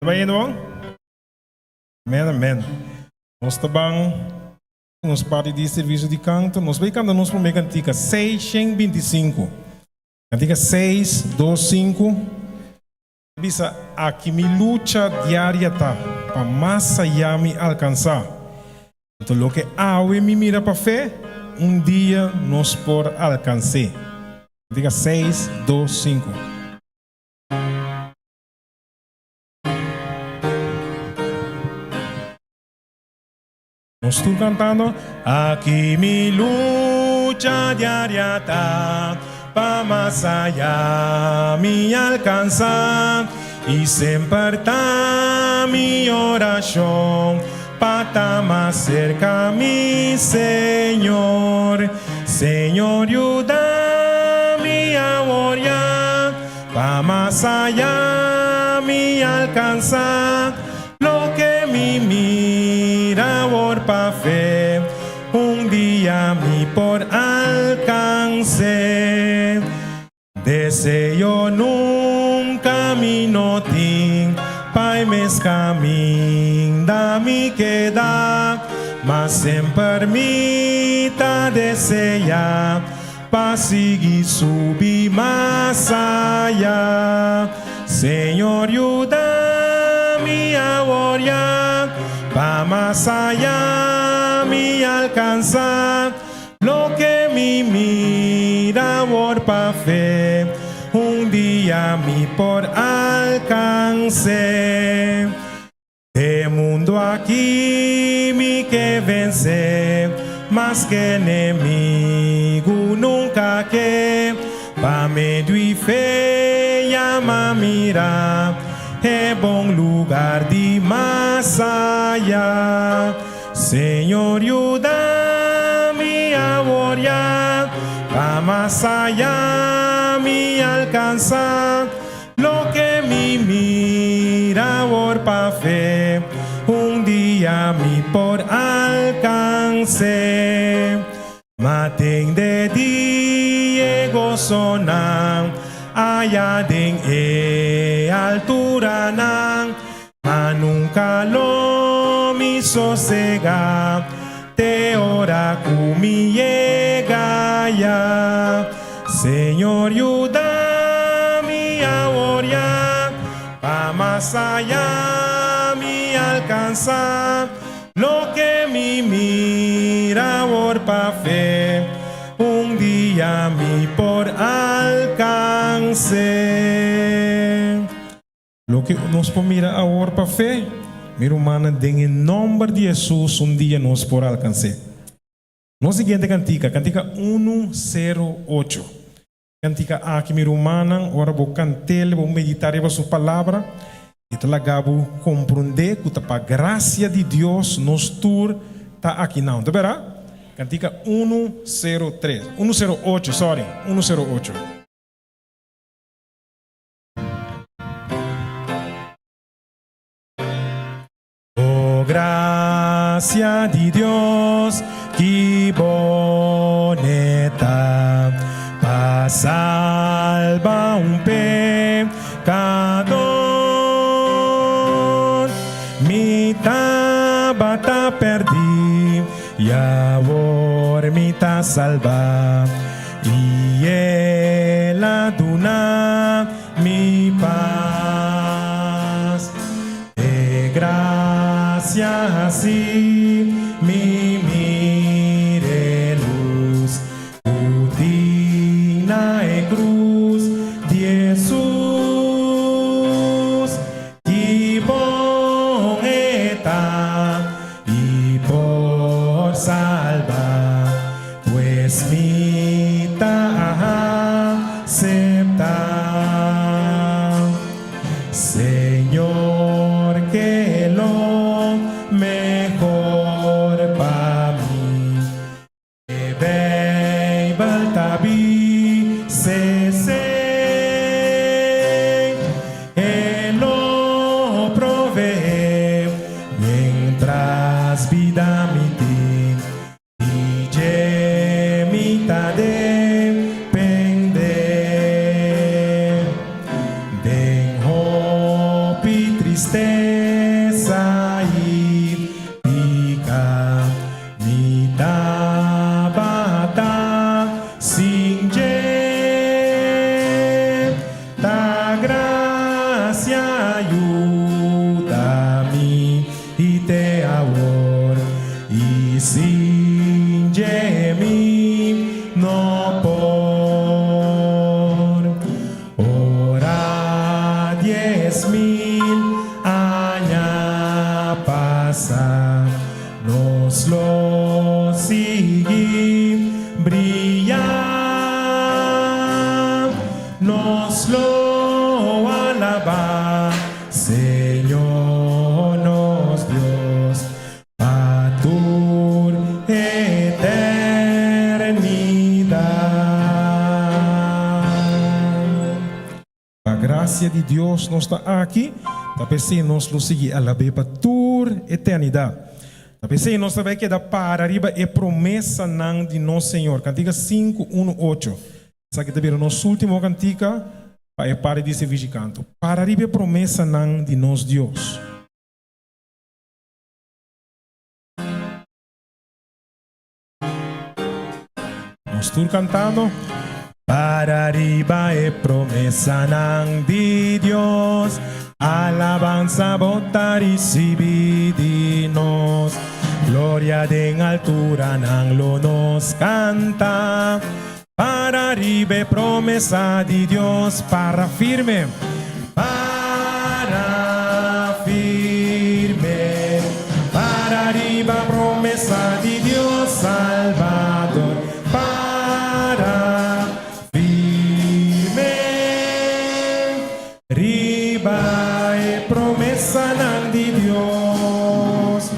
Ta bayendo bon? Amen, amen. Nos ta ban nos parti di servicio di canto. Nos bay canta nos prome cantica, 625. Cantica 6, 2, 5. Bisa, Aki mi lucha diaria ta, pa mas ayá mi alcansá. Anto loke awe mi mira pa fe, un dia nos por alcans'é. Cantica 6, 2, 5. Nos tur cantando. Aki mi lucha diaria ta, pa mas aya mi alcansa, y semper ta mi oracion, pa ta mas cerca mi Señor. Señor yuda mi awor ya, Pa mas aya mi alcansa loke mi mira awor pa fe, un dia mi por alcance. Deseo nunca mi no tin pa e mes caminda mi keda, ma semper mi ta desea Pa sigui subi mas aya. Señor yuda mi awor ya, pa mas aya mi alcansa loke mi mira awor pa fe, un dia mi por alcance. E mundo aki mi ke vense, maske enemigu nunka ke. Pa medio i fe yama mira e bon lugar di mas aya. Señor yuda mi awor ya, pa mas aya mi alcansa. Loke mi mira awor pa fe, un dia mi por alcans'é. Ma den de dia e gosonan aya den e alturanan, ma nunca lo mi sosega te ora cu mi yega ya. Señor yuda mi awor ya, pa mas aya mi alcansa loke mi mira awor pa fe, un dia mi por alcanse. Loke nos por mira awor pa fe, mi rumannan, den e nomber di Jesus un dia nos por alcans'é. Nos siguiente kantika, kantika unu sero ocho. Kantika aki, mi rumannan, ora bo kant'el, bo meditá riba su palabra, e ta laga bo komprondé ku ta pa grasia di Dios nos tur ta akinan. Ta bèrdat? Kantika unu sero tres, unu sero ocho, sorry, unu sero ocho. Oh gracia di Dios, ki boneta, pa salba un pecador. Mi tabata perdi, y awor mi ta salba, y el a duna Mi pas. E gracia haci mi mire luz cu tin na e cruz di Jesus. Ki bon e ta y por salba. Pues mi ta acepta, Señor, ke lo mehor pa mi. E Bijbel ta bis'e sey, E lo provee mientras bida mi tin. Di dje mi ta depende. Den hopi tristesa. Nos lo alabá Señor nos Dios pa tur eternidad. Pa gracia di Dios nos ta aki, ta p'esei nos lo sigui alab'é pa tur eternidad. Ta p'esei nos ta bai keda para riba e promesanan di nos Señor. Kantika sinku unu ocho. Esaki ta bira nos último kantika pa e parti di servishi kanto. Para riba e promesanan di nos Dios. Nos tur cantando. Para riba e promesanan di Dios, alabansa bo ta ricibi di nos. Gloria den alturanan lo nos canta, para riba e promesa di Dios, para firme, para firme, para riba promesa di Dios Salvador, para firme, riba e promesanan di Dios,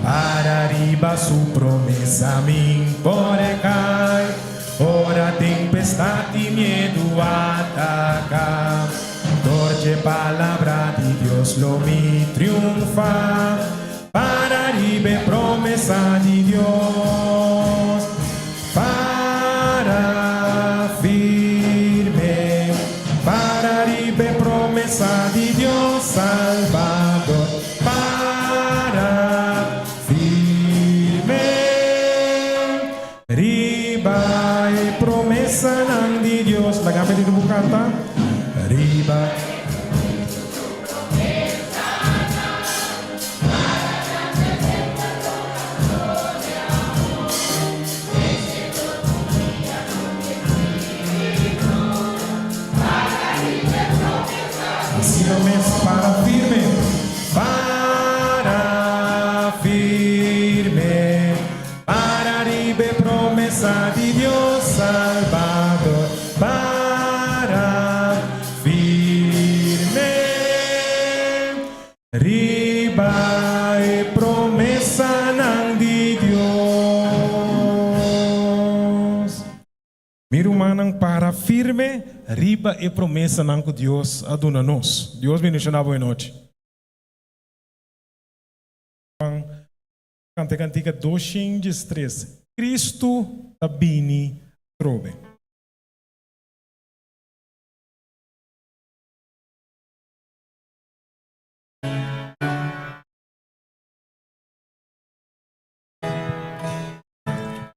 para riba su promesa min por kai, ora tempestad i miedu ataca, dor dje palabra di Dios lo mi triunfa, para riba e promesa di Dios, para firme, para riba e promesa di Dios Salvador, para firme, riba e promesanan di Dios. Laga mi di bo canta, riba. Asina mes, para firme, para firme, para riba e promesa di Dios Salbador, para firme, riba e promesanan di Dios. Mi rumannan, para firme riba e promesanan ku Dios a duna nos. Dios bendishoná bo e nochi. Kanta e kantika 203, Kristu ta bini atrobe.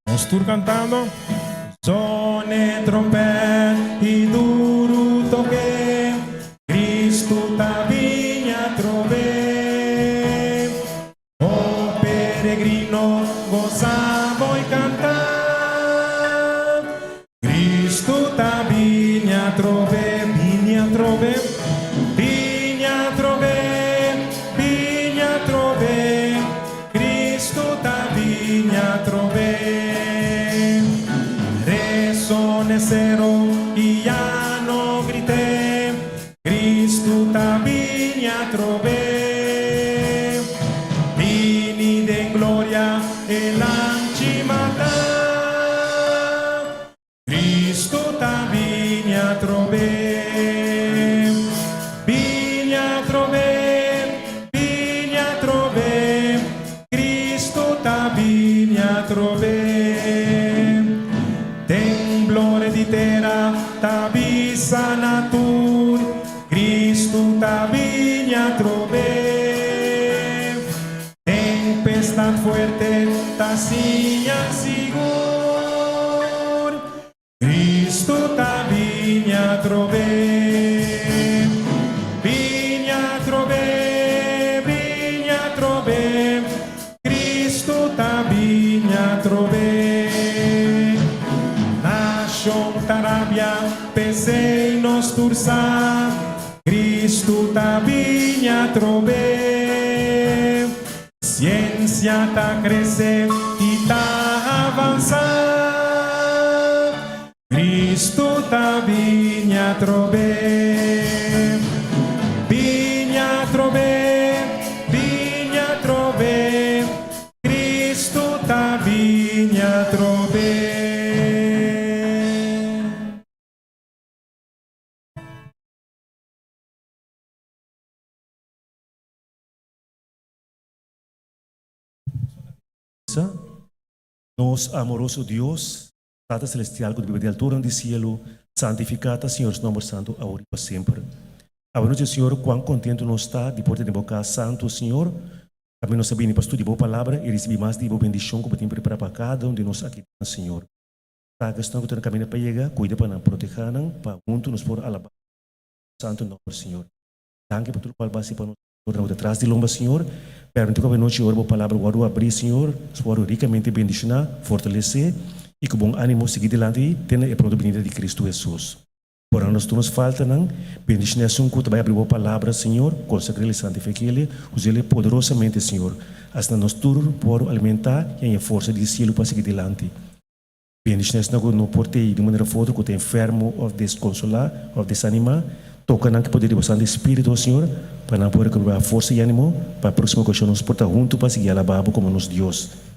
Nos tur cantando. Zone trompet y duru toke, Cristo ta bini atrobe. O peregrino, goza bo y canta, Cristo ta bini atrobe, bini atrobe, bini atrobe, bini atrobe, Cristo ta bini atrobe. Resone cero y ya no grite, Cristo ta bini atrobe. Bini den gloria e Lamchi mata. Cristo ta bini atrobe. Bini atrobe, bini atrobe. Cristo ta bini atrobe. Temblor di tera ta bisa na tur, Cristo ta bini atrobe. Tempestad fuerte ta siña sigur, Cristo ta bini atrobe. Bini atrobe, bini atrobe, Cristo ta bini atrobe. Nashon ta rabia, p'esei nos tur sa, Cristo ta bini atrobe. Siensia ta krese i ta avansá. Cristo ta bini atrobe. Bini atrobe, bini atrobe, Cristo ta bini atrobe. Nos amoroso Dios, Tata Celestial ku ta biba den alturan di cielo, santifiká ta Señor su nomber santu awor i pa semper. Awe nochi, Señor, kuan kontentu nos ta di por tene bo kas santu, Señor. Tambe nos a bini pa studia bo palabra i risibí mas di bo bendishon ku bo tin prepará pa kada un di nos aki den, Señor. Saga esnan ku ta na kaminda pa yega, kuida pa nan, protehá nan, pa huntu nos por alabá bo santu nomber, Señor. Danki pa tur lokual bo a hasi pa nos, Señor. Nan bo ta tras di lomba, Señor. Permití ku awe nochi ora bo palabra wòrdu abrí, Señor, nos por wòrdu rikamente bendishoná, fortalesé i ku bon ánimo sigui dilanti te na e pronto binida di Kristu Hesus. Pordona nos tur nos faltanan, bendiciona esun cu ta bay abri bo palabra, Señor, consagr'el y santific'el, us'el poderosamente, Señor, asina nos tur por alimenta y haña forsa di cielo pa sigui dilanti. Bendiciona esnan cu no por tei di un manera of otro, cu ta enfermo of desconsola of desanima, toca nan cu e poder di bo Santo Espiritu, o Señor, pa nan por recobra forsa y animo pa e proximo ocasion nos por ta hunto pa sigui alaba bo como nos Dios.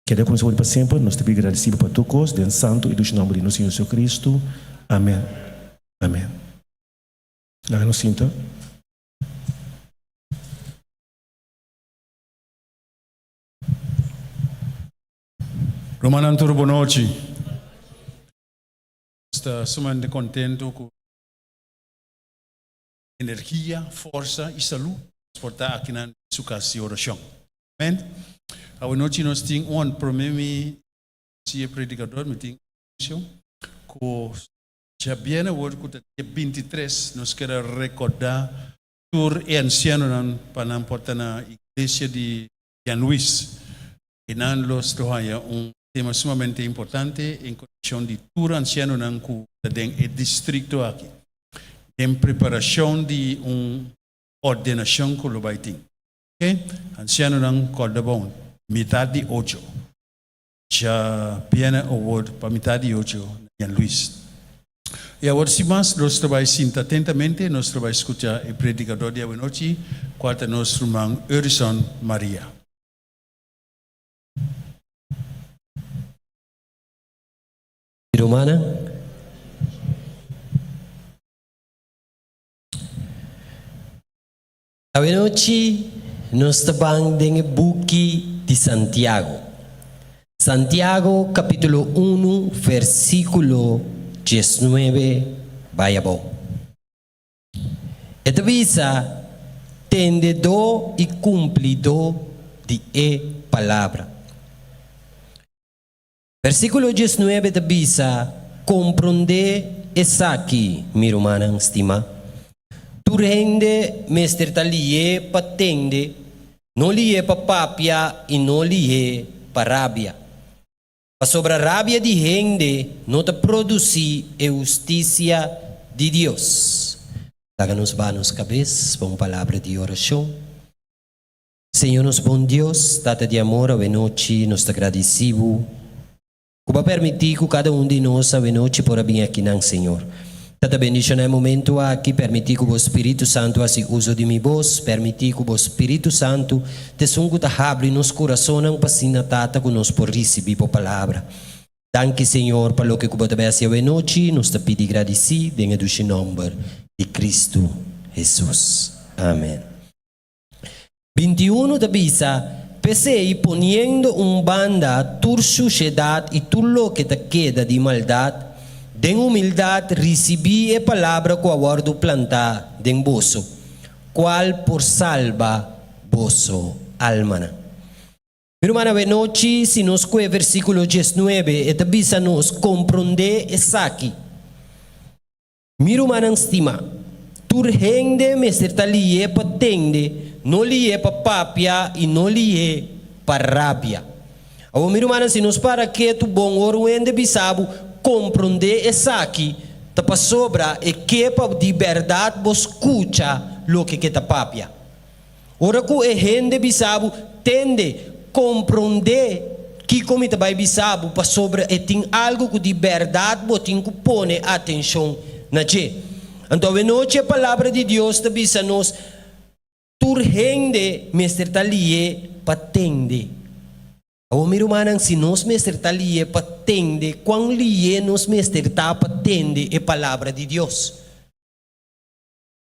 Keda ku nos awor i pa semper. Nos ta pidi gradisido pa tur kos den santu i dushi nòmber di nos Señor Jesucristo. Amen. Amen. Laga nos sinta. Rumannan tur bonochi. Nos ta sumamente kontentu ku energia, forsa i salú nos por ta akinan den su kas di orashon. Amen. Awe nochi nos tin un prome mi si e predicador mi tin anuncio cu djabiene awor cu ta dia 23 nos kere recorda tur e ancianonan pa nan por ta na iglesia di San Luis. Y nan los lo haya un tema sumamente importante en conexion di tur ancianonan cu ta den e districto aki den preparacion di un ordenacion cu lo bay tin. Ok, ancianonan corda bon, mitad di ocho. Dja biene awor pa mitad di ocho na Jan Luis. Y awor sin mas nos ta bay sinta atentamente, nos ta bay scucha e predicador di awenochi, cual ta nos ruman Eurison Maria. Rumannan. Awenochi nos ta ban den e buki di Santiago. Santiago capítulo unu versículo diesnuebe bai abou. E ta bisa, Tendedó i cumplidó di e palabra. Versíkulo diesnuebe ta bisa, Komprondé esaki, mi rumannan stimá, Tur hende mester ta lihé pa tende, no lihé pa papia i no lihé pa rabia. Pasobra rabia di hende no ta produsí e hustisia di Dios. Laga nos baha nos kabes pa un palabra di orashon. Señor nos bon Dios, Tata di amor, awenochi nos ta gradisí Bo ku Bo a permití ku kada un di nos awenochi por a bin akinan, Señor. Tata, bendishoná e momentu aki, permití ku Bo Spiritu Santu hasi uso di mi bos, permití ku Bo Spiritu Santu ta esun ku ta habri nos kurasonnan pa asina, Tata, ku nos por risibí Bo Palabra. Danki, Señor, pa loke ku Bo ta bai hasi awenochi, nos ta pidi gradisí den e dushi nòmber di Kristu Hesus. Amen. 21 ta bisa, P'esei, poniendo un banda tur shushedat i tur loke ta keda di maldat, den humildat risibí e palabra ku a wòrdu plantá den boso, kual por salba boso almanan. Mi ruman, awenochi, si nos kue versíkulo diesnuebe, e ta bisa nos komprondé esaki. Mi rumannan stimá, tur hende mester ta lihé pa tende, no lihé pa papia i no lihé pa rabia. Awor, mi rumannan, si nos para ketu bon ora un hende bisa bo komprondé esaki, ta pasobra e ke pa di bèrdat bo skucha loke ke ta papia. Ora ku e hende bisa bo tende, komprondé. Kiko mi ta bai bisa bo pasobra e tin algu ku di bèrdat bo tin ku pone atenshon na dje. Anto awenochi e Palabra di Dios ta bisa nos, Tur hende mester ta lié pa tende. Awor mi rumannan, si nos mester ta lié pa tende, kuan lié nos mester ta pa tende e Palabra di Dios?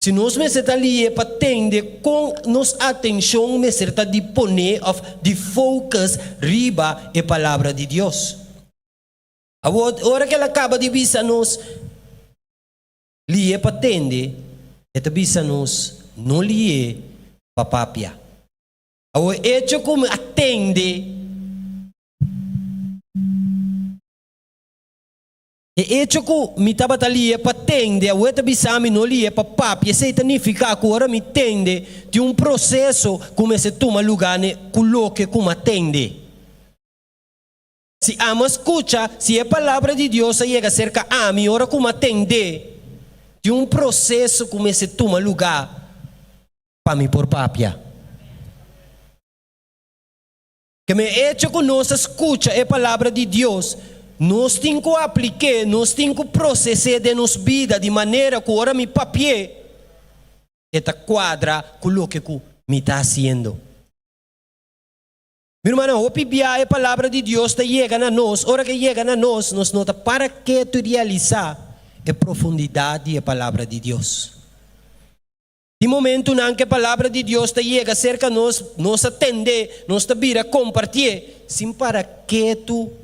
Si nos mester ta lié pa tende, kon nos atenshon mester ta di pone òf di focus riba e Palabra di Dios? Awor, ora ku el a kaba di bisa nos lié pa tende, e ta bisa nos no lié pa papia. Awor, echo ku mi a tende, E echo ku mi tabata lie pa tende, awor e ta bisa mi no lie pa papia, esei ta nifiká ku ora mi tende, tin un proseso ku mester tuma lugá ne ku loke ku m'a tende. Si amo a skucha, si e Palabra di Dios a yega serka ami ora ku m'a tende, tin un proseso ku mester tuma lugá pa mi por papia. Ke me echo ku nos a skucha e Palabra di Dios, nos tin ku aplik'é, nos tin ku proses'é den nos bida di manera ku ora mi papi'é, e ta kuadra ku loke ku mi ta hasiendo. Mi rumannan, hopi bia e Palabra di Dios ta yega na nos, ora ku e yega na nos, nos no ta para ketu i realisá e profundidat di e Palabra di Dios. Di momentunan ku e Palabra di Dios ta yega serka nos, nos a tend'é, nos ta bira kompartié, sin para ketu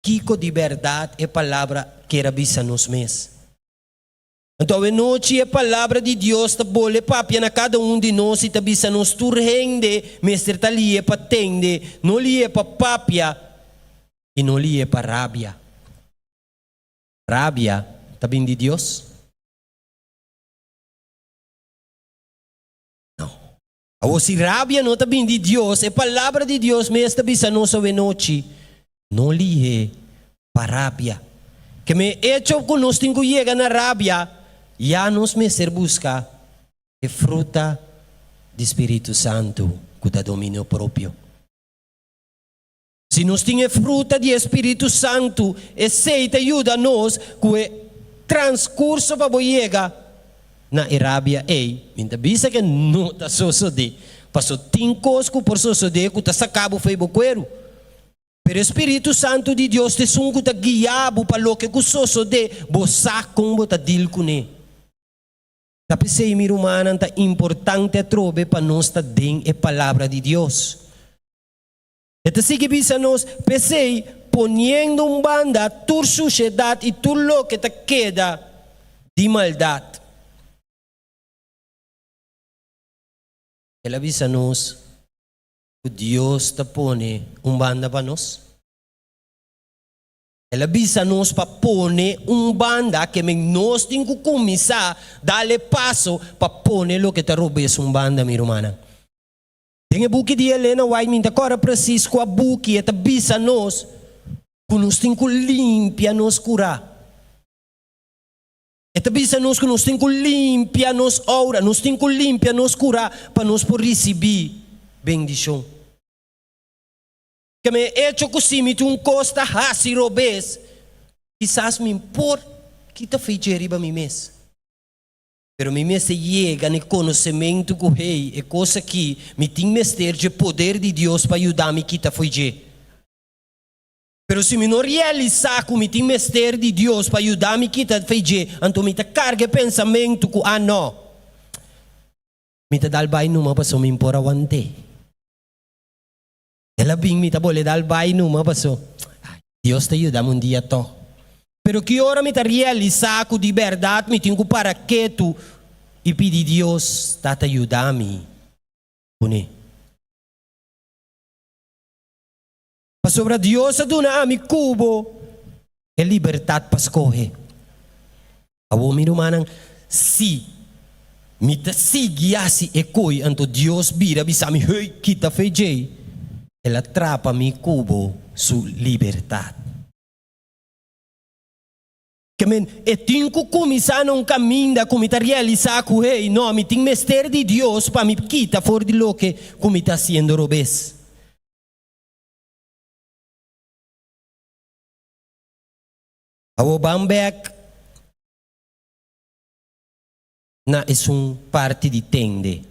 kiko di bèrdat e Palabra kier a bisa nos mes. Anto awenochi e Palabra di Dios ta bole papia na kada un di nos i ta bisa nos tur hende mester ta lié pa tende, no lié pa papia i no lié pa rabia. Rabia ta bin di Dios? No. Awor, si rabia no ta bin di Dios, e Palabra di Dios mes ta bisa nos awenochi, No lihé pa rabia. Ke me echo ku nos tin ku yega na rabia, ya nos mester buska e fruta di Spiritu Santu ku ta dominio propio. Si nos tin e fruta di e Spiritu Santu, esei ta yuda nos ku e transkurso pa bo yega na e rabia ei. Mi ta bisa ke no ta sosodé, paso tin kos ku por sosodé ku ta saka bo fo'i bo kueru. Pero e Spiritu Santu di Dios ta esun ku ta guia bo pa loke ku sosodé, bo sa kon bo ta dil kuné. Ta p'esei, mi rumannan, ta importante atrobe pa nos ta den e Palabra di Dios. E ta sigui bisa nos, P'esei, poniendo un banda tur sushedat i tur loke ta keda di maldat. El a bisa nos ku Dios ta pone un banda pa nos. El a bisa nos pa pone un banda, ke men nos tin ku kuminsá dal e paso pa pone loke ta robes un banda, mi rumannan. Den e buki di Elena White mi ta kòrda presis kua buki e ta bisa nos ku nos tin ku limpia nos kurá. E ta bisa nos ku nos tin ku limpia nos oura, nos tin ku limpia nos kurá pa nos por risibí bendishon. Keme e echo ku si mi tin un kos ta hasi robes, kisas mi por kita fe dje riba mi mes. Pero mi mester yega na e konosementu ku, hey, e kos akí, mi tin mester dje poder di Dios pa yuda mi kita fo'i dje. Pero si mi no realisá ku mi tin mester di Dios pa yuda mi kita fo'i dje, anto mi ta karga e pensamentu ku, ah no, mi ta dal bai numa pasobra mi por awant'é. El a bin mi ta bole dal bai numa paso Dios ta yuda mi un dia tog. Pero ki ora mi ta realisa ku di bèrdat mi tin ku para ketu i pidi Dios Tata yuda mi kuné. Pasobra Dios a duna ami ku bo e libertat pa skohe. Awor mi rumannan, si mi ta sigui hasi e koi, anto Dios bira bisa mi, Hey, kita fe djei. El a trapa mi ku bo su libertat. Ke men, e tin ku kuminsá na un kaminda ku mi ta realisá ku, hey, no, mi tin mester di Dios pa mi kita for di loke ku mi ta hasiendo robes. Awor ban bek na esun parti di tende.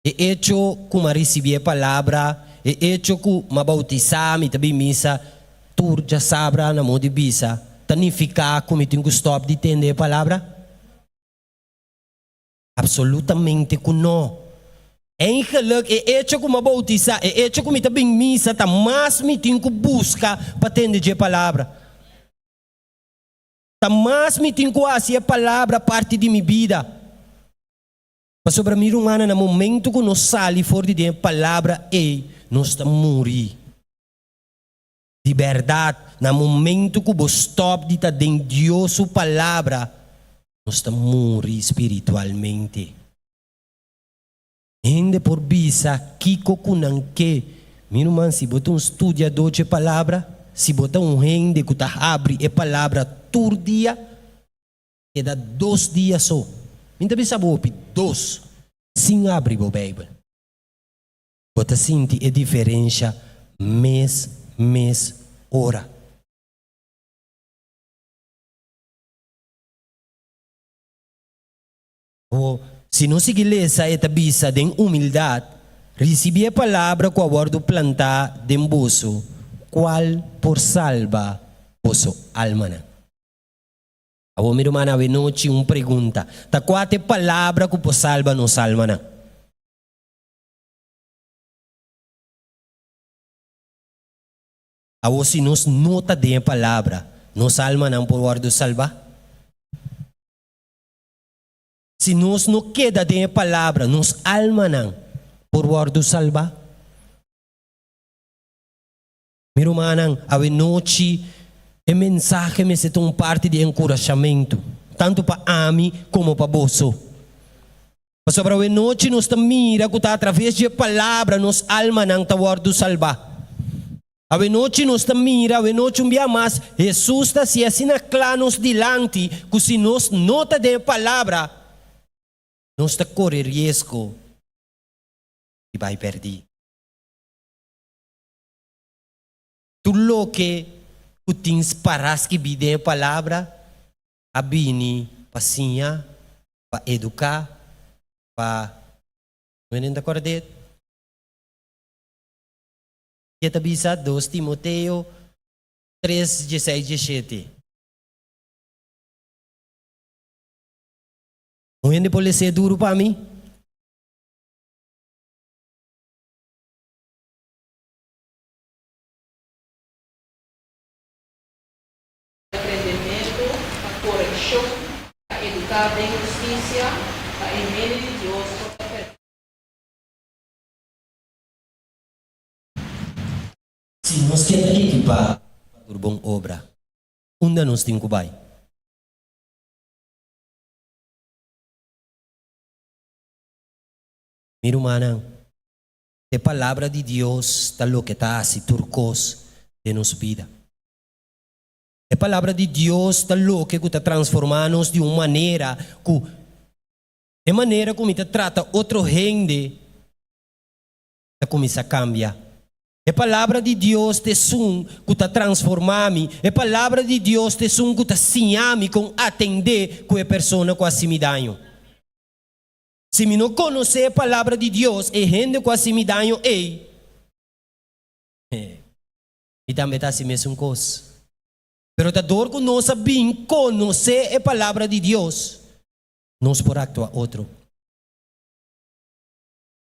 E echo ku m'a risibí e palabra, e echo ku m'a boutisá, mi ta bin misa tur djasabra na modo di bisa, ta nifiká ku mi tin ku stòp di tende e palabra? Absolutamente ku no. Eigenlijk e echo ku m'a boutisá, e echo ku mi ta bin misa ta mas mi tin ku buska pa tende dje palabra. Ta mas mi tin ku hasi e palabra parti di mi bida. Pasobra mi rumannan na momento ku nos sali for di den e palabra ei nos ta muri. Di bèrdat, na momentu ku bo stòp di ta den Dios su Palabra, nos ta muri spiritualmente. Hende por bisa kiko ku nan ke. Mi ruman, si bo ta un studiadó dje Palabra, si bo ta un hende ku ta habri e Palabra tur dia, keda dos dia so, mi ta bisa bo hopi, dos, sin habri bo Beibel. Bo ta sinti e diferensha mes mes ora. O, si nos sigui lesa e ta bisa den humildat, Risibí e palabra ku a wòrdu plantá den boso, kual por salba boso almanan. Awor mi ruman awenochi un pregunta, ta kua ta e palabra ku por salba nos almanan? Awor si nos no ta den e palabra, nos almanan por wòrdu salbá? Si nos no keda den e palabra, nos almanan por wòrdu salbá? Mi rumannan, awe nochi e mensahe mester ta un parti di enkurashamentu, tantu pa ami komo pa boso. Pasobra awe nochi nos ta mira ku ta atraves di e palabra nos almanan ta wòrdu salbá. Awe nochi nos ta mira, awe nochi un bia mas, Hesus ta hasi asina kla nos dilanti ku si nos no ta den e palabra, nos ta kore riesgo di bai pèrdí. Tur loke ku tin spará skibí den e Palabra a bini pa siña, pa eduká, pa. Wenen ta kòrda ke ta bisa dos Timoteo tres dieseis diesshete. Un hende por les'é duru pa mi? Reprendementu, pa korekshon, pa eduká den hustisia, pa e hende di Dios por ta perfekto. Si nos keda ekipá pa tur bon obra, unda nos tin ku bai? Mi rumannan, E Palabra di Dios ta loke ta hasi tur kos den nos bida. E Palabra di Dios ta loke ku ta transformá nos di un manera ku e manera ku mi ta trata otro hende ta kuminsá kambia. E Palabra di Dios ta esun ku ta transformá mi. E Palabra di Dios ta esun ku ta siña mi kon atendé ku e persona ku a hasi mi daño. Si mi no konosé e Palabra di Dios, e hende ku hasi mi daño ei, mi tambe ta hasi mesun kos. Pero ta dor ku nos a bin konosé e Palabra di Dios, nos por aktua otro.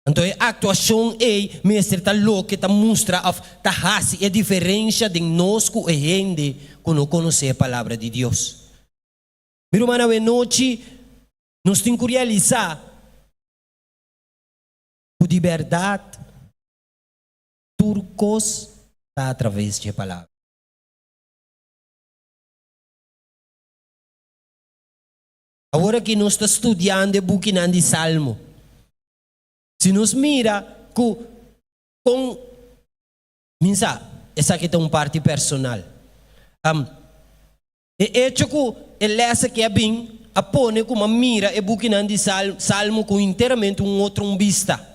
Anto e aktuashon ei mester ta loke ta mustra òf ta hasi e diferensha den nos ku e hende ku no konosé e Palabra di Dios. Mi ruman, awenochi Nos tin ku realisá ku di bèrdat tur kos ta atraves dje Palabra. Awor aki nos ta studiando e bukinan di Salmo. Si nos mira ku kon min sa, esaki ta un parti personal. E echo ku e lès aki a bin a pone ku m'a mira e bukinan di Salmo ku hinteramente un otro un bista.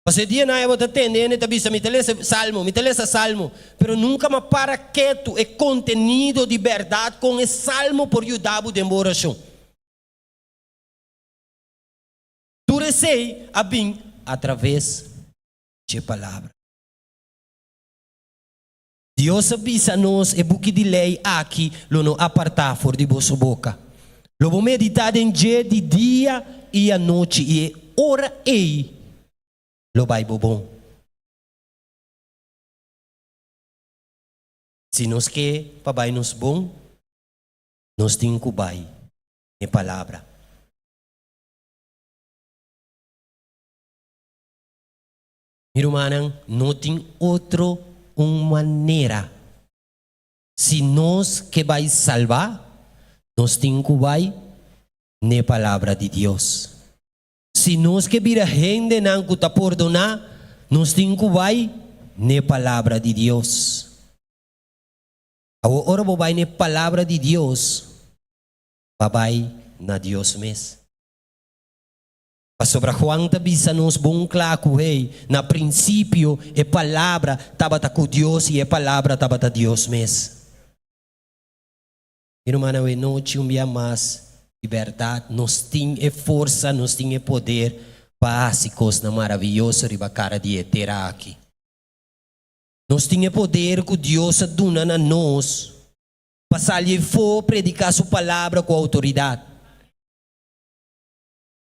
Pasobra e dianan ei bo ta tende hende ta bisa, Mi ta lesa Salmo, mi ta lesa Salmo, pero nunka m'a para ketu e kontenido di bèrdat kon e Salmo por yuda bo den bo orashon. Tur esei a bin atraves dje Palabra. Dios a bisa nos, E buki di lei aki lo no apartá for di boso boka. Lo bo meditá den dje di dia i anochi, i e ora ei lo bai bo bon. Si nos ke pa bai nos bon, nos tin ku bai n'e Palabra. Mi rumannan, no tin otro un manera. Si nos ke bai salbá, nos tin ku bai n'e Palabra di Dios. Si nos ke bira hendenan ku ta pordoná, nos tin ku bai n'e Palabra di Dios. Awor ora bo bai n'e Palabra di Dios, bo a bai na Dios mes. Pasobra Juan ta bisa nos bon kla ku hey, na prinsipio e Palabra tabata ku Dios i e Palabra tabata Dios mes. Mi rumannan, awe nochi un bia mas, di bèrdat nos tin e forsa, nos tin e poder pa hasi kosnan maravioso riba kara di e tera aki. Nos tin e poder ku Dios a duna na nos pa sali efó prediká su Palabra ku outoridat.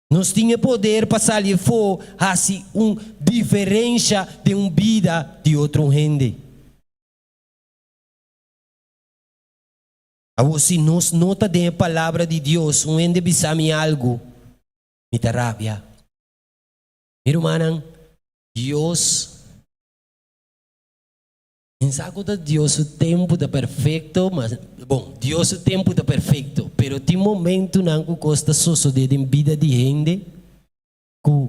Nos tin e poder pa sali efó hasi un diferensha den un bida di otro hende. Awor si nos no ta den e Palabra di Dios, un hende bisa mi algu, mi ta rabia. Mi rumannan, Dios. Mi sa ku ta Dios su tempu ta perfekto, ma bon, Dios su tempu ta perfekto, pero tin momentunan ku kos ta sosodé den bida di hende ku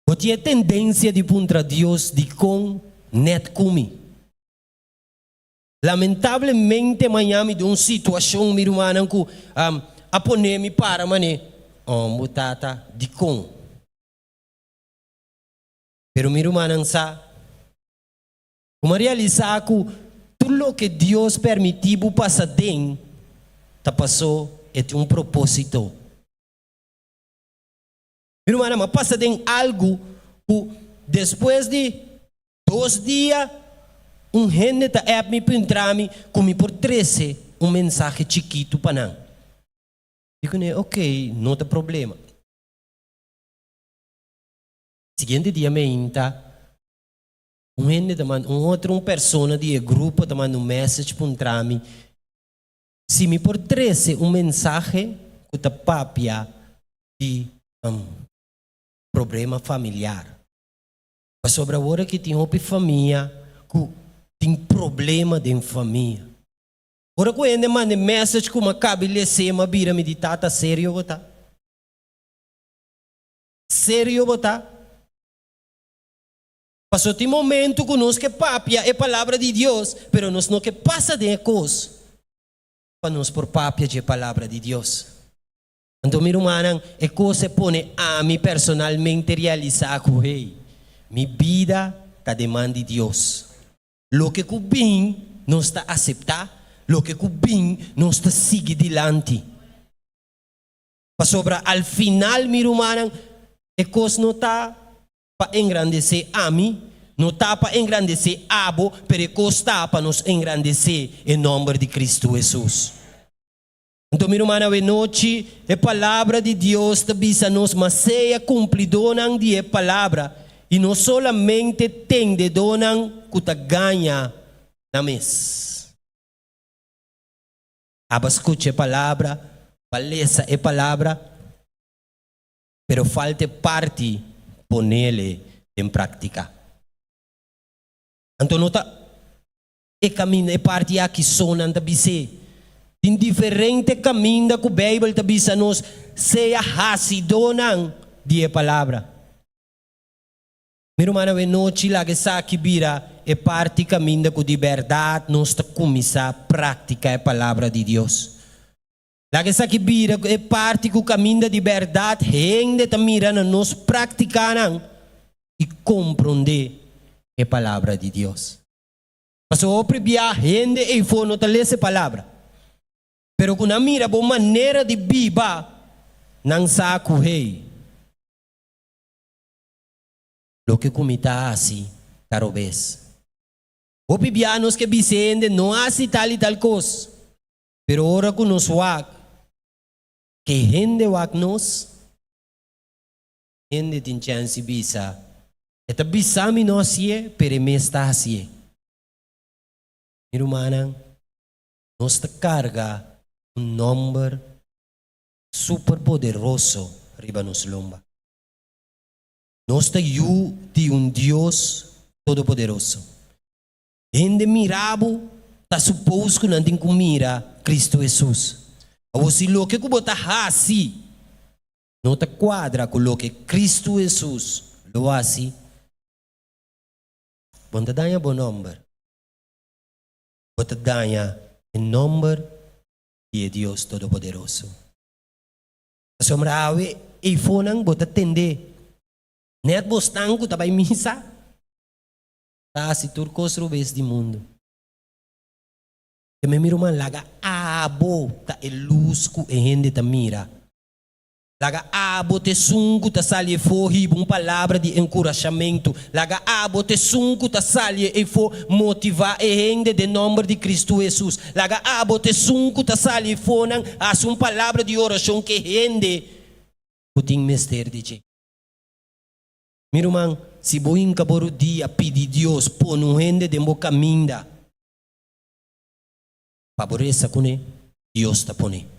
bo tin e tendensia di puntra Dios dikon nèt ku mi. Lamentablemente maña mi den un situashon, mi rumannan, ku a pone mi para manera, Ombo tata, dikon? Pero mi rumannan sa ku mi a realisá ku tur loke Dios permití bo pasa den ta pasó e tin un propósito. Mi rumannan, mi a pasa den algu ku despues di dos dia un hende ta app mi puntra mi ku mi por trese un mensahe chikitu pa nan. Mi ku ne, ok, no ta problema. Siguiente dia meinta, un hende ta manda, un otro un persona di e grupo ta manda un message puntra mi si mi por trece un mensahe cu ta papia di problema familiar. Pasobra awor aki tin hopi famia cu tin problema den famia. Ora cu hende manda e message cu mi a cabi lese, mi a bira mi di, Tata, serio bo ta? Serio bo ta? Paso tin momento ku nos ke papia e palabra di Dios, pero nos no ke pasa den e kos pa nos por papia dje palabra di Dios. Anto mi rumannan, e kos e pone ami personalmente realisá ku hey, mi bida ta den man di Dios. Loke ku bin nos ta aseptá, loke ku bin nos ta sigui dilanti. Pasobra al final, mi rumannan, e kos no ta pa engrandesé ami, no ta pa engrandesé abo, pero e kos ta pa nos engrandesé e nòmber di Kristu Hesus. Anto, mi rumannan, awenochi e Palabra di Dios ta bisa nos, Ma sea kumplidónan di e Palabra, i no solamente tendedónan ku ta gaña nan mes. Aba skucha e palabra, ba lesa e palabra, pero falta e parti ponele den práktika. Anto no ta e kaminda, e parti aki so nan ta bis'é. Tin diferente kaminda ku Beibel ta bisa nos sea hasidónan di e palabra. Mi ruman awe nochi laga esaki bira e parti kaminda ku di bèrdat nos ta kuminsá praktiká e Palabra di Dios. Laga esaki bira e parti ku kaminda di bèrdat hende ta mira na nos praktikanan. i komprondé e Palabra di Dios. Pasobra hopi bia hende eifó no ta lesa e Palabra, pero ku nan mira bo manera di biba, nan sa ku, hey, loke ku mi ta hasi ta robes. Hopi bia nos ke bisa e hende no hasi tal i tal kos, pero ora ku nos wak ke hende wak nos, Hende tin chèns di bisa, E ta bisa mi no hasié, pero e mes ta hasié. Mi rumannan, nos ta karga un nòmber super poderoso riba nos lomba. Nos ta yu di un Dios Todopoderoso. Hende mira bo ta supos ku nan tin ku mira Kristu Hesus. Awor si loke ku bo ta hasi no ta kuadra ku loke Kristu Hesus lo hasi, bo no ta daña bo nòmber, bo ta daña e nòmber di e Dios Todopoderoso. Pasobra awe eifonan bo ta tende nèt bosnan ku ta bai misa ta hasi tur kos robes di mundu. Te mi ruman laga abo ta e lus ku e hende ta mira. Laga abo ta esun ku ta sali efó hiba un palabra di enkurashamentu. Laga abo ta esun ku ta sali efó motivá e hende den nòmber di Kristu Hesus. Laga abo ta esun ku ta sali efónan hasi un palabra di orashon ku e hende ku tin mester di dje. Mi ruman, si bo hinka bo rudia pidi Dios pone un hende den bo kaminda pa bo resa kuné, Dios ta pone.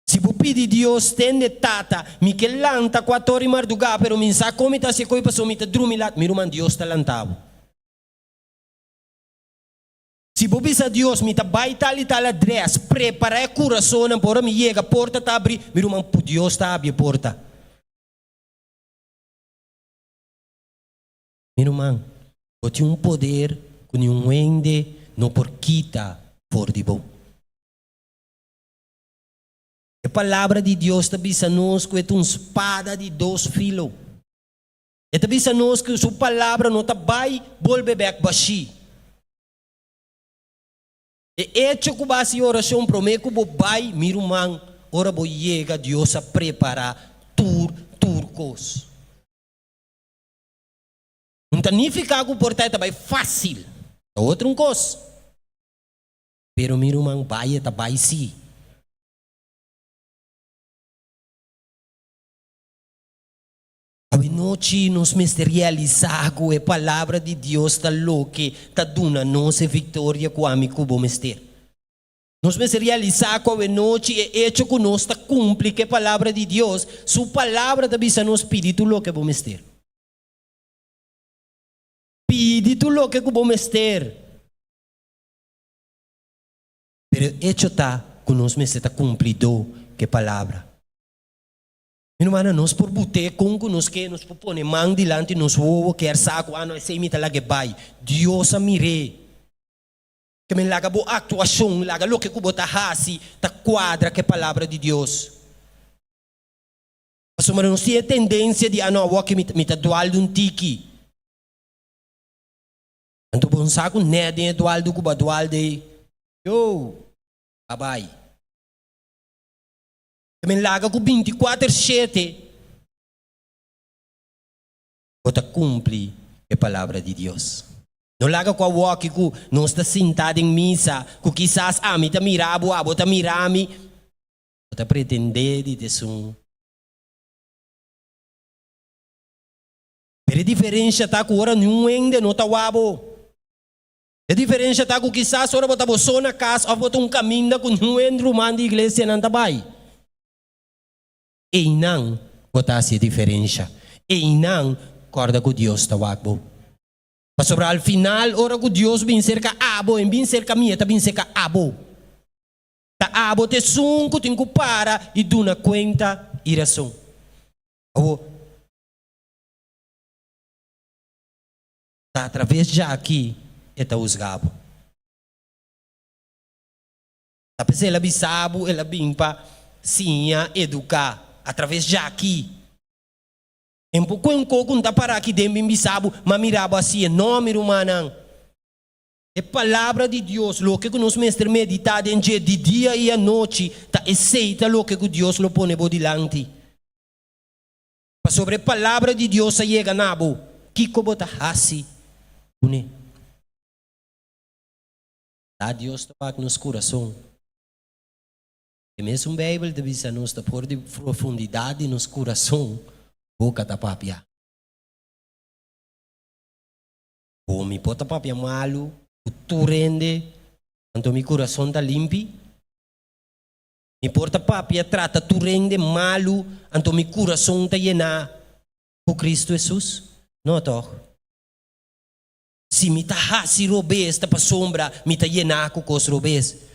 Si bo pidi Dios, tende, Tata, mi ke lanta kuator i mardugá, pero mi n'sa kon mi ta hasi e koi pasobra mi ta drumi lat. Mi ruman, Dios ta lanta bo. Si bo bisa Dios, mi ta bai tal i tal adrès, prepará e kurasonnan pa ora mi yega, porta ta abrí. Mi ruman, Dios ta abri e porta. Mi ruman, bo tin un poder ku niun hende no por kita for di bo. E Palabra di Dios ta bisa nos ku e ta un spada di dos filo. E ta bisa nos ku su Palabra no ta bai bolbe bèk bashí. E echo ku bo hasi orashon promé ku bo bai, mi ruman, ora bo yega Dios a prepará tur tur kos. No ta nifiká ku por ta e ta bai fásil. Ta otro un kos. Pero mi ruman bai e ta bai sí. Awenochi nos mester realisá ku e Palabra di Dios ta loke ta duna nos e viktoria ku ami ku bo mester. Nos mester realisá ku awenochi e echo ku nos ta kumpli ku e Palabra di Dios, Su Palabra ta bisa nos pidi tur loke bo mester. Pidi tur loke ku bo mester. Pero e echo ta ku nos mester ta kumplidó ku e Palabra. Mi rumannan, nos por but'é kon ku nos ke, nos por pone man dilanti nos wowo kier sa ku, ah no, esei mi ta lag'é bai. Dios a mir'é. Ke men laga bo aktuashon, laga loke ku bo ta hasi ta kuadra ku e Palabra di Dios. Pasobra nos tin e tendensia di, ah no, awoki mi mi ta dual di un tiki. Anto bo no sa ku nèt den e dualdu ku bo a dual dei, yo, a bai. Ke men laga ku binti kuater shete bo ta kumpli e Palabra di Dios. No laga ku awoki ku nos ta sintá den misa, ku kisas ami ta mira bo, abo ta mira mi. Bo ta pretendé di ta esun. Pero e diferensha ta ku ora niun hende no ta wak bo. E diferensha ta ku kisas ora bo ta bo so na kas òf bo ta un kaminda ku niun hende ruman di iglesianan ta bai. Einan bo ta hasi e diferensha. Einan kòrda ku Dios ta wak bo. Pasobra al final ora ku Dios bin serka abo, en bin serka mi, e ta bin serka abo. Ta abo ta esun ku tin ku para i duna kuenta i rason. Awor, ta atraves djaki e ta husga bo. Ta p'esei el a bisa bo, el a bin pa siña, eduká, atraves djaki. En poko en koko un ta para aki den bin bisa bo, ma mira bo hasié. No, mi rumannan. E palabra di Dios, loke ku nos mester meditá den dje di dia i anochi, ta esei ta loke ku Dios lo pone bo dilanti. Pasobra e palabra di Dios a yega na bo, kiko bo ta hasi kuné? Ta Dios ta wak nos kurason. E mesun Beibel ta bisa nos ta for di profundidat di nos kurason boka ta papia. Bo mi por ta papia malu ku tur hende, anto mi kurason ta limpi? Mi por ta papia trata tur hende malu, anto mi kurason ta yená ku Kristu Hesus? No tòg? Si mi ta hasi robes ta pasobra mi ta yená ku kos robes.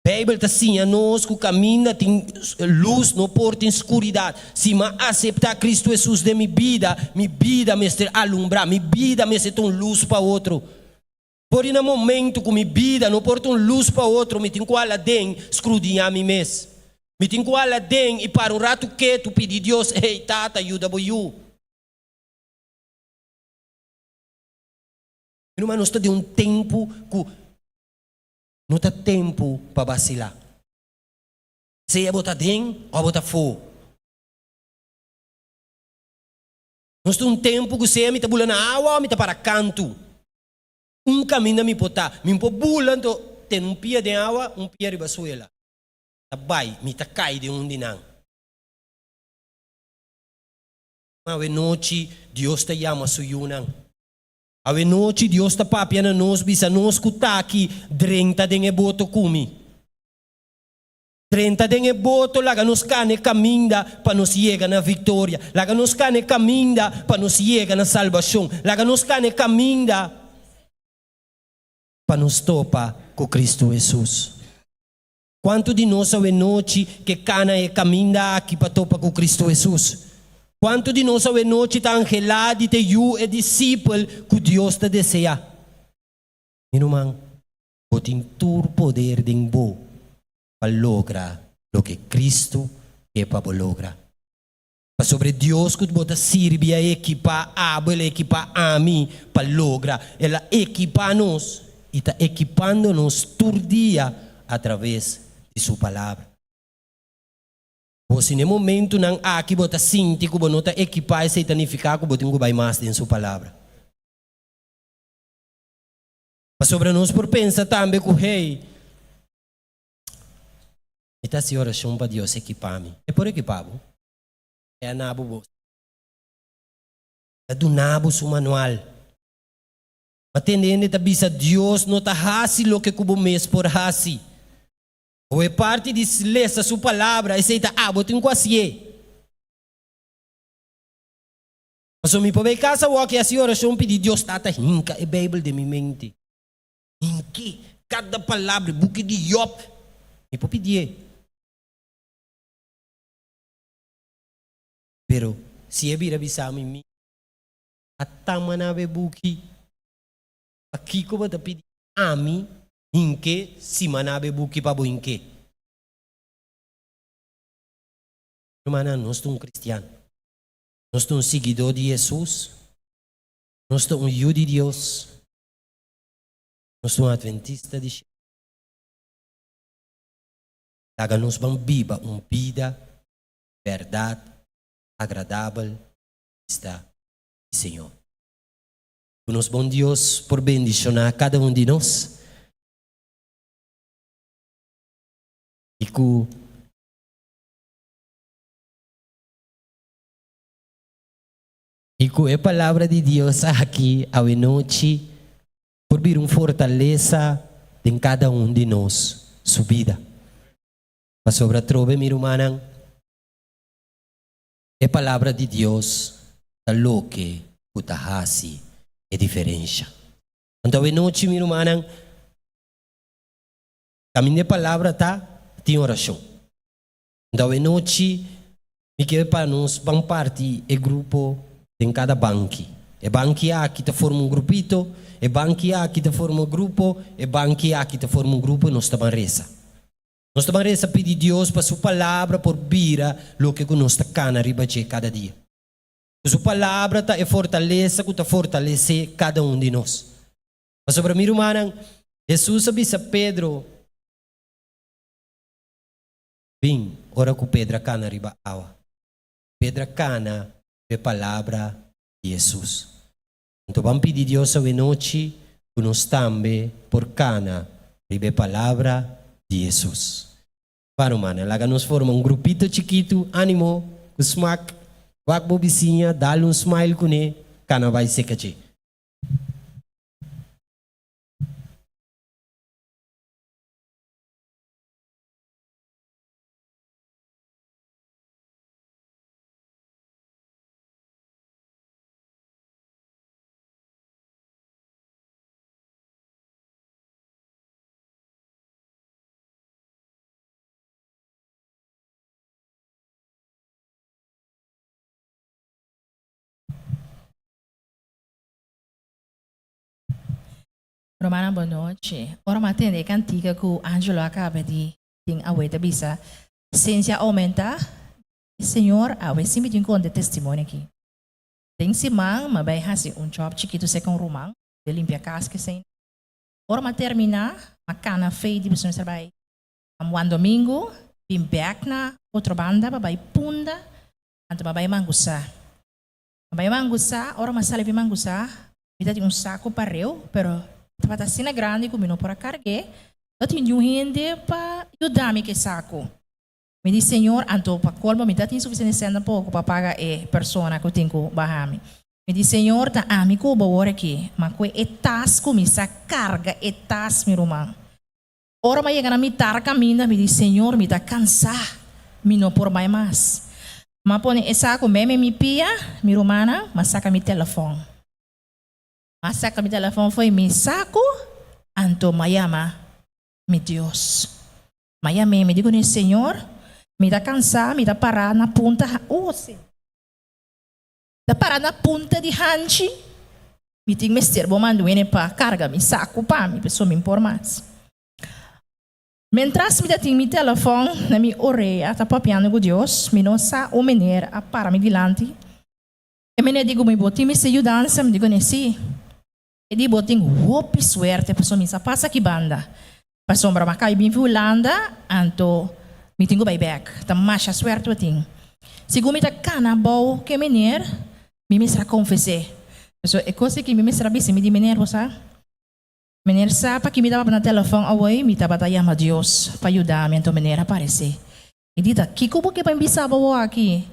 Beibel ta siña nos ku kaminda tin lus no por tin skuridat. Si mi a aseptá Kristu Hesus den mi bida, mi bida mester alumbrá, mi bida mester ta un lus pa otro. Por di na momentu ku mi bida no por ta un lus pa otro, mi tin ku hala den skrudiñá mi mes. Mi tin ku hala den i para un ratu ketu pidi Dios, Hey, Tata, yuda bo yu. Mi ruman, nos ta den un tempu ku. No ta tempu pa basilá. Sea bo ta den òf bo ta afó. Nos ta un tempu ku sea mi ta bula na awa òf mi ta para kantu. Un kaminda mi por ta. Mi por bula anto tene un pia den awa, un pia riba suela. Ta bai, mi ta kai den un di nan. Awe nochi Dios ta yama su yunan. Awe nochi Dios ta papia na nos bisa nos ku ta aki drenta den e boto ku mi. Drenta den e boto laga nos kana e kaminda pa nos yega na viktoria. Laga nos kana e kaminda pa nos yega na salbashon. Laga nos kana e kaminda pa nos topa ku Kristu Hesus. Kuantu di nos awe nochi ke kana e kaminda aki pa topa ku Kristu Hesus? Kuantu di nos awe nochi ta anhelá di ta yu e disipel ku Dios ta deseá? Mi ruman, bo tin tur poder den bo pa logra loke Kristu ke pa bo logra. Pasobra e Dios ku bo ta sirbi a ekipá abo, el a ekipá ami pa logra. El a ekipá nos i ta ekipando nos tur dia atraves di su Palabra. Bo si na e momentunan aki bo ta sinti ku bo no ta ekipá, esei ta nifiká ku bo tin ku bai mas den su Palabra. Pasobra nos por pensa tambe ku, Hey, Mi ta hasi orashon pa Dios ekipá mi. E por ekipá bo. E a na bo bos. E a duna bo su manual. Ma tende hende ta bisa Dios no ta hasi loke ku bo mes por hasi. O e parti di lesa su palabra, esei ta abo tin ku hasié. Pasobra mi por bai kas awor i hasi orashon pidi Dios Tata hinka e Beibel den mi mente. Hinki kada palabra e buki di Job. Mi por pidié. Pero si e bira bisa mi, Mi a tama na bo e buki, pakiko bo ta pidi ami hinke si mi a na bo e buki pa bo hinke? Rumannan, nos ta un kristian. Nos ta un siguidó di Hesus. Nos ta un yu di Dios. Nos ta un adventista di shelu. Laga nos ban biba un bida di bèrdat agradabel bista di Señor. Ku nos bon Dios por bendishoná kada un di nos i ku. I ku e Palabra di Dios aki awenochi por bira un fortalesa den kada un di nos su bida. Pasobra atrobe, mi rumannan, e Palabra di Dios ta loke ku ta hasi e diferensha. Anto awenochi, mi rumannan, kaminda e Palabra ta, tin orashon. Anto awenochi mi ke pa nos ban parti e grupo den kada banki. E banki aki ta forma un grupito, e banki aki ta forma un grupo, e banki aki ta forma un grupo i nos ta ban resa. Nos ta ban resa pidi Dios pa su palabra por bira loke ku nos ta kana riba dje kada dia. Ku su palabra ta e fortalesa ku ta fortalesé kada un di nos. Pasobra mi rumannan, Hesus a bisa Pedro, Bin, ora ku Pedro a kana riba awa. Pedro a kana riba e palabra di Hesus. Anto ban pidi Dios awenochi ku nos tambe por kana riba e palabra di Hesus. Ba rumannan, laga nos forma un grupito chikitu, animo, ku smak, wak bo bisiña, dal un smile kuné, kana bai seka dje. Rumannan bon nochi. Ora mi a tende e kantika ku Angelo a kaba di tin awe ta bisa, Sensia oumentá, Señor awe si mi tin konta e testimonio aki. Den siman mi a bai hasi un jòb chikitu serka un ruman di limpia kas kesei. Ora mi a terminá, mi a kana fei di pasobra mi mester bai Juan Domingo, bin bèk na otro banda pa bai Punda, anto mi a bai Mangusá. Mi bai Mangusá, ora mi a sali di Mangusá, mi ta tin un saku pareu, pero tabata asina grandi ku mi no por a karg'é. No tin niun hende pa yuda mi ku e saku. Mi di, Señor, anto pa kolmo mi ta tin sufisiente sèn tampoko pa paga e persona ku tin ku baha mi. Mi di, Señor, ta ami ku bo awor aki, ma ku e tas ku mi sa karga e tas, mi ruman. Ora mi a yega na mitar kaminda, mi di, Señor, mi ta kansá, mi no por bai mas. Mi a pone e saku meme mi pia, mi rumannan, mi a saka mi telefòn. Mi a saka mi telefòn fo'i mi saku, anto mi a yama mi Dios. Mi a yam'é, mi di kuné, Señor, mi ta kansá, mi ta pará na punta, oh, Señor, mi ta pará na punta di hanchi. Mi tin mester bo manda un hende pa karga mi saku pa mi, pasobra mi por mas. Mientras mi ta tin mi telefòn na mi orea ta papiando ku Dios, mi no sa un meneer a para mi dilanti. E meneer di ku mi, Bo tin mester yudansa? Mi di kuné, Sí. E di, Bo tin hopi suerte, pasobra mi sa pasa aki banda. Pasobra mi a kai bin fi Hulanda, anto mi tin ku bai bèk. Ta masha suerte bo tin. Segun mi ta kana bou ku e meneer, mi mester a konfes'é. Pasobra e kos aki mi mester a bisa mi di, Meneer, bo sa? Meneer sa paki mi tabata na telefòn awoi? Mi tabata yama Dios pa yuda mi, anto meneer a paresé. E di ta, Kiko bo ke pa mi bisa bo awor aki?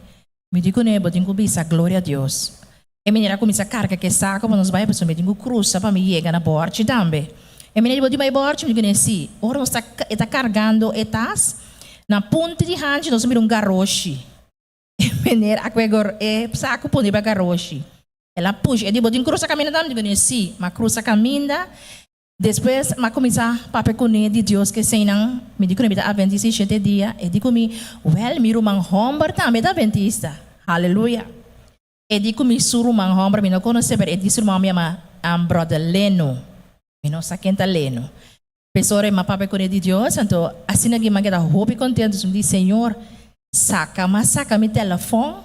Mi di kuné, Bo tin ku bisa, Gloria a Dios. E meneer a kuminsá karga ku e sako pa nos bai, pasobra mi tin ku krusa pa mi yega na bòrchi tambe. E meneer di, Bo tin bai bòrchi? Mi di kuné, Sí. Ora nos ta e ta kargando e tas, na punta di hanchi nos a mira un garoshi. E meneer a kue e sako pone riba garoshi. El a pusha, e di, Bo tin krusa kaminda tambe? Mi di kuné, Sí. Mi a krusa kaminda. Despues m'a kuminsá papia kuné di Dios ku eseinan. Mi di kuné mi ta adventista di shete dia. E di ku mi, Wèl, mi ruman hòmber tambe ta adventista. Haleluya! E di ku mi su ruman hòmber mi no konosé, pero e di su ruman hòmber yama Bròder Leno. Mi no sa ken ta Leno. Pesora e m'a papia kuné di Dios, anto asina ki m'a keda hopi kontentu. Mi di, Señor, saka m'a saka mi telefòn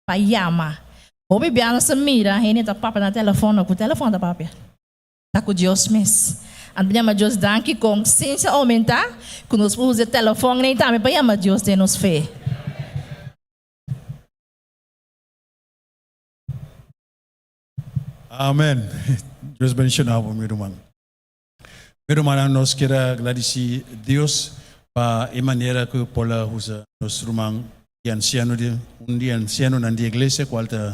pa yama. Hopi bia nos ta mira hende ta papia na telefòn, no ku telefòn ta papia. Ta ku Dios mes. Anto yama Dios danki kon sensia oumentá ku nos por usa e telefòn nei tambe pa yama Dios den nos fe. Amen. Dios bendiciona bo mi ruman. Mi rumannan nos kier a gradisi Dios pa e manera ku por a usa nos ruman di anciano di un di ancianonan di iglesia kual ta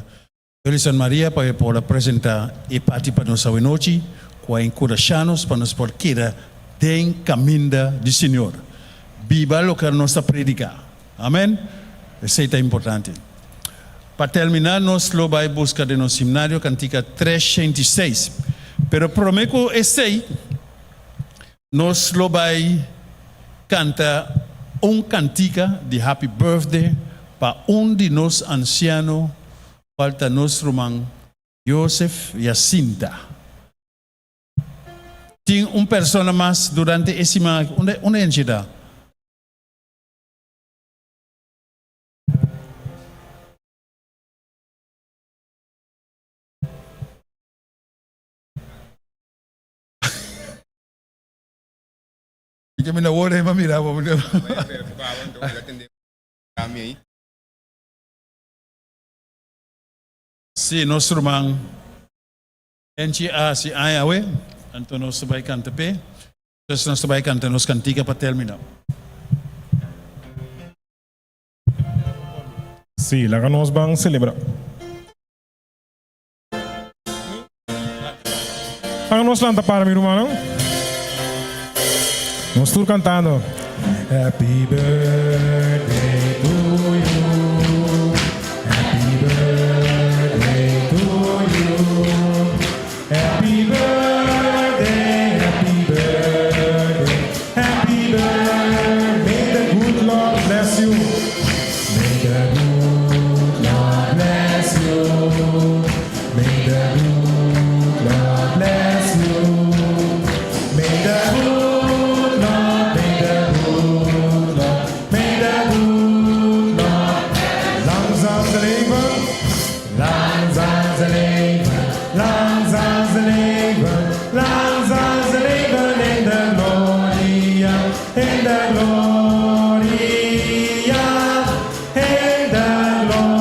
Wilson Maria pa e por a presenta e parti pa nos awenochi cu a encurasha nos pa nos por keda den caminda di Señor. Biba loke nos ta predica. Amen. Esey ta importante. Pa termina nos lo bay busca den nos himnario cantica 306. Pero prome cu esey nos lo bay canta un cantica di Happy Birthday pa un di nos anciano cual ta nos ruman Joseph Jacinta. Tin un persona mas durante e siman aki. Unda, unda hende ta? Ke mi na wor ei, m'a mira bo. Sí, nos ruman Enchi a hasi aña awe, anto nos ta bai kanta p'e. Entonces nos ta bai kanta nos kantika pa termina. Sí, laga nos ban celebra. Laga nos lanta para mi rumannan. Nos tur cantando. Happy birthday to you. Happy birthday to you. Happy birthday, happy birthday, happy birthday. May the good Lord bless you. May the good Lord bless you. May the good Lord bless you. May the good Lord, may the good Lord, may the good Lord. Lang zal ze leven, lang zal ze leven, lang zal ze leven, lang zal ze leven in de gloria, in de gloria, in de glorie.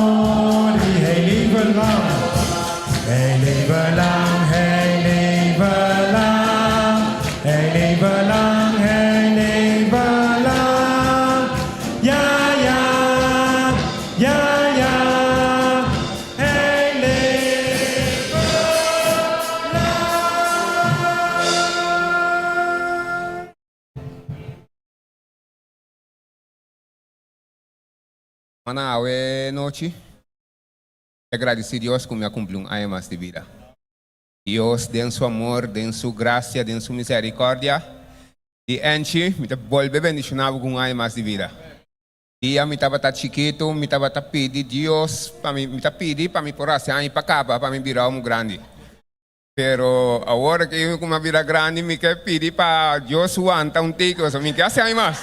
Hij leve lang, hij leve lang, hij leve lang, hij leve lang, hij leve lang. Ja, ja, ja, ja, hij leve lang. Mana awe nochi. Agradeci Dios cu mi a cumpli un aña mas di bida. Dios, den su amor, den su gracia, den su misericordia, di Anchi, mi ta bolbe bendiciona bo cu un aña mas di bida. Dia mi tabata chikito, mi tabata pidi Dios pa mi, mi ta pidi pa mi por haci aña pa caba, pa mi bira homo grandi. Pero awor cu mi a bira grandi, mi ke pidi pa Dios wanta un tiki, pasobra mi ke haci aña mas.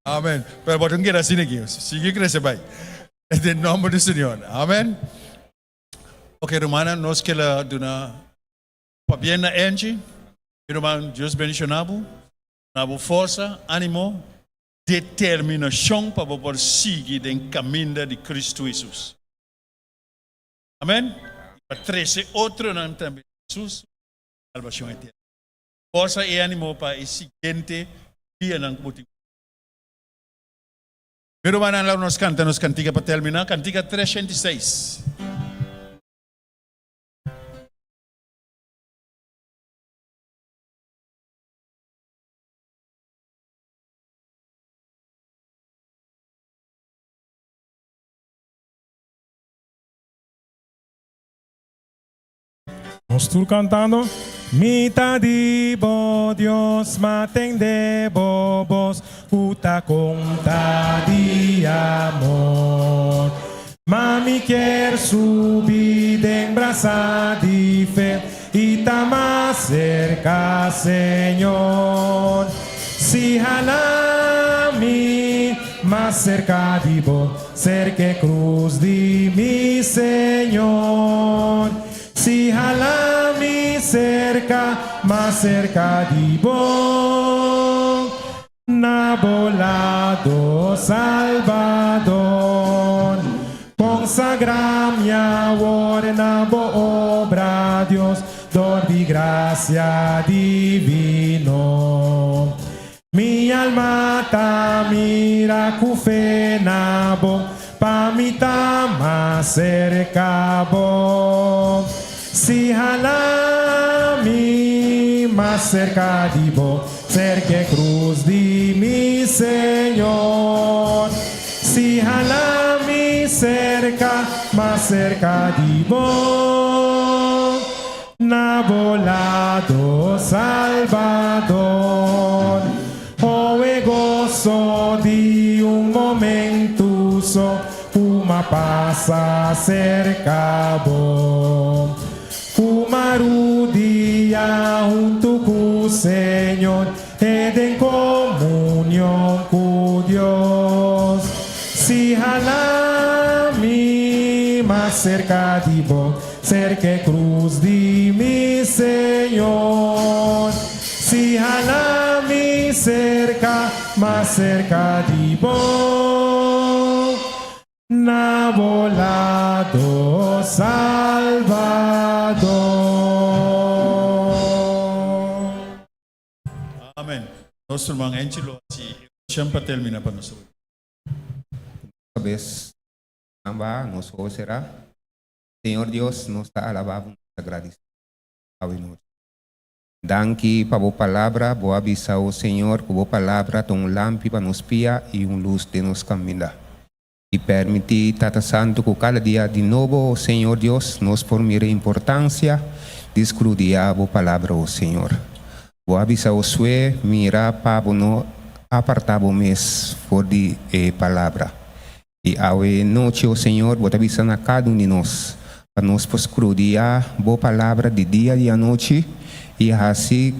Amen. Pero bo tin keda asina aki. Sigui crece bai. Den nomber di Señor. Amen. Ok, rumannan, nos keda duna pabien na Angie. Mi ruman, Dios bendiciona bo. Duna bo forsa, animo, determinacion pa bo por sigui den caminda di Cristo Jesus. Amen. Y pa trece otronan tambe Jesus, salbacion eterno. Forsa i animo pa e siguiente dianan ku bo tin. Mi rumannan, laga nos kanta nos kantika pa terminá, kantika 306. Nos tur cantando. Mi ta di bo Dios, ma tende bo bos cu ta conta di amor. Ma mi kier subi den brasa di fe y ta mas cerca Señor. Si hala mi mas cerca di bo, Cerca e cruz di mi Señor. Si hala mi cerca, mas cerca di bo. Na bo lado, Salvador. Consagra mi awor na bo obra, Dios, dor di gracia divino. Mi alma ta mira ku fe na bo, pa mi ta mas serka bo. Si hala mi mas serka di bo, serka e krus di mi Señor. Si hala mi serka, mas serka di bo. Na bo lado, Salvador. Oh e goso di un momento so cu m'a pasa cerca bo. Cu m'a rudia hunto cu Señor e den comunion cu Dios. Si hala mi mas cerca di bo. Serka e krus di mi Señor. Si hala mi serka, mas serka di bo. Na bo lado, Salbador. Amen. Nos ruman Angelo hasi orashon pa termina pa nos. Kabes amba nos ojo será. Señor Dios, nos ta alabá bo, nos ta gradisí awe nochi. Danki pa bo palabra, bo a bisa, o Señor, ku bo palabra ta un lampi pa nos pia i un lus den nos kaminda. I permití, Tata Santu, ku kada dia di nobo, o Señor Dios, nos por mira e importansia di skrudiá bo palabra, o Señor. Bo a bisa Josué, Mira pa bo no apartá bo mes for di e palabra. I awe nochi, o Señor, bo ta bisa na kada un di nos, pa nos por skrudiá bo palabra di dia i anochi i hasi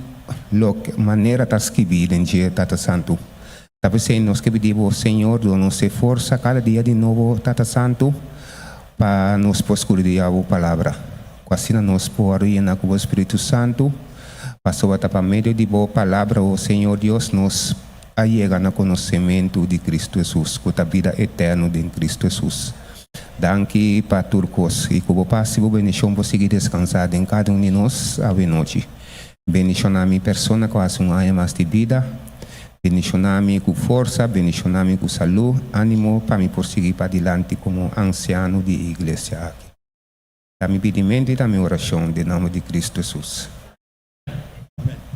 loke manera ta skibí den dje, Tata Santu. Ta p'esei nos ke pidi bo, Señor, duna nos e forsa kada dia di nobo, Tata Santu, pa nos por skrudiá bo Palabra, ku asina nos por yena ku bo Spiritu Santu, pasobra ta pa medio di bo Palabra, o Señor Dios, nos a yega na konosementu di Kristu Hesus, ku ta bida eterno den Kristu Hesus. Danki pa tur kos, i ku bo pas i bo bendishon por sigui deskansá den kada un di nos awenochi. Bendishoná mi persona ku hasi un aña mas di bida. Bendishoná mi ku forsa, bendishoná mi ku salú, ánimo pa mi por sigui padilanti komo ansiano di e iglesia aki. Ta mi pidimentu i ta mi orashon den nòmber di Kristu Hesus. Amen.